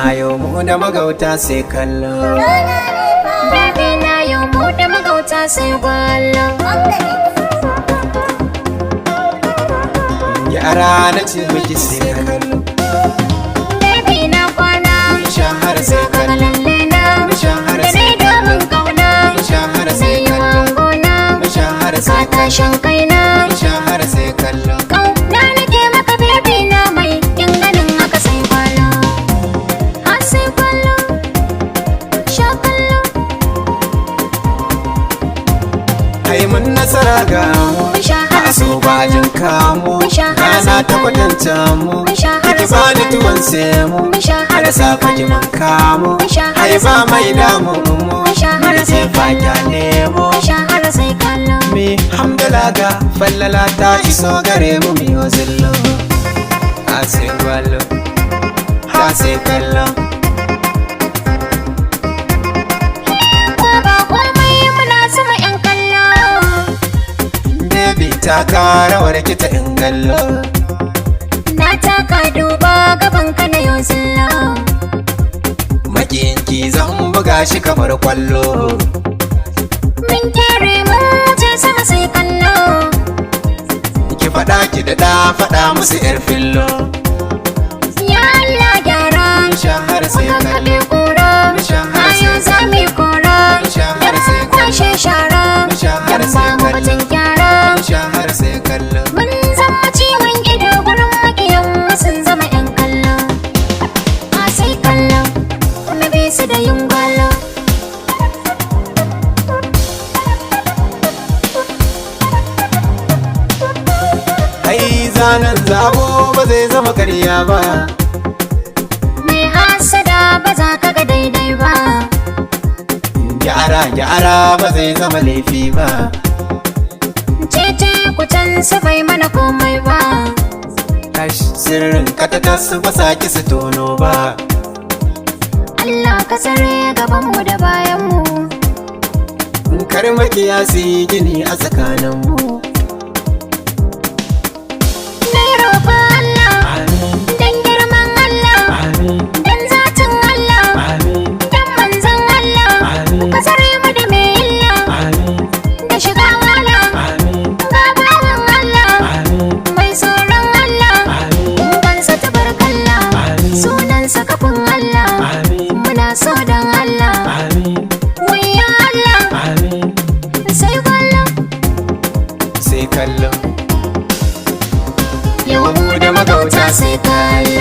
Yau mu da magauta sai kallo. Baby na, yau mu da magauta sai gwallo. Gyara na ce miki sai kallo. Baby na kwana. Mun shahara sai Kaga kallo. lalle na. Mun shahara Da sai ni domin kallo. kauna. Mun shahara Sai sai yi kallo. wangona. Mun shahara Ka sai kallo. tashin kaina. Mun shahara sai kallo. Kauna nake maka baby na, mai kin ganin haka sai gwalo. Ha sai gwalo. Sha kallo. Ai mun nasara ga mu. Mun shahara A so sai bajin kamo. Mun shahara Rana sai ta kallo. kwatanta mu. Mun shahara Ki sai bani kallo. tuwon semo. Mun shahara Har sai safe ki kallo. mun kamo. Mun shahara Ai ba sai mai kallo. damu mu. Mun shahara Ni sai ce fa kallo. kyale mu. Mun shahara sai kallo. Mi hamdala ga fallala ta iso gare mu miyo zillo. A sai gwalo. Ta sai kallo. Ko ba komai muna sama 'yan kallo. Baby ta karawar kita in gallo. Na taka duba gaban ka na yau zillo. Makiyinki zan buga shi kamar kwallo. Mun kere mun wuce sama sai kallo. Ki faɗa ki daɗa faɗa musu yar fillo. Ya Allah gyara. Mun shahara sai Muka kallo. kaɓe kura. Mun shahara Ayo sai za mu yi kora. Mun shahara Yan sai mun kwashe shara. Mun shahara Yan sai ba mu kallo. batun gyara. Mun shahara sai kallo. Mun zama ciwon ido gurin makiyan mu sun zama 'yan kallo. A sai kallo. Kuma bi su da yin gwalo. Ai zanen zabo ba zai zama karya ba. Mai hasada ba za ka ga daidai ba. Gyara gyara ba zai zama laifi ba. Cece ku can su bai mana komai ba. Kash sirrin katatas ba sa ki su tono ba. Allah ka tsare gabanmu da bayanmu. Kar makiya su yi gini a tsakaninmu. Na yi roƙon Allah, Amin, dan girman Allah, amin, dan zatin Allah, amin, dan manzon Allah. amin, Ka tsare mu da mai illa, amin, da shiga wala. amin, Ga bawan Allah, amin, mai tsoron Allah. amin, Kansa tabarkalla, amin, sunansa kafin Allah. amin, Muna so dan Allah, amin, wayyo Allah, amin. sai kwallo. Sai kallo. Yau mu da magauta sai kallo.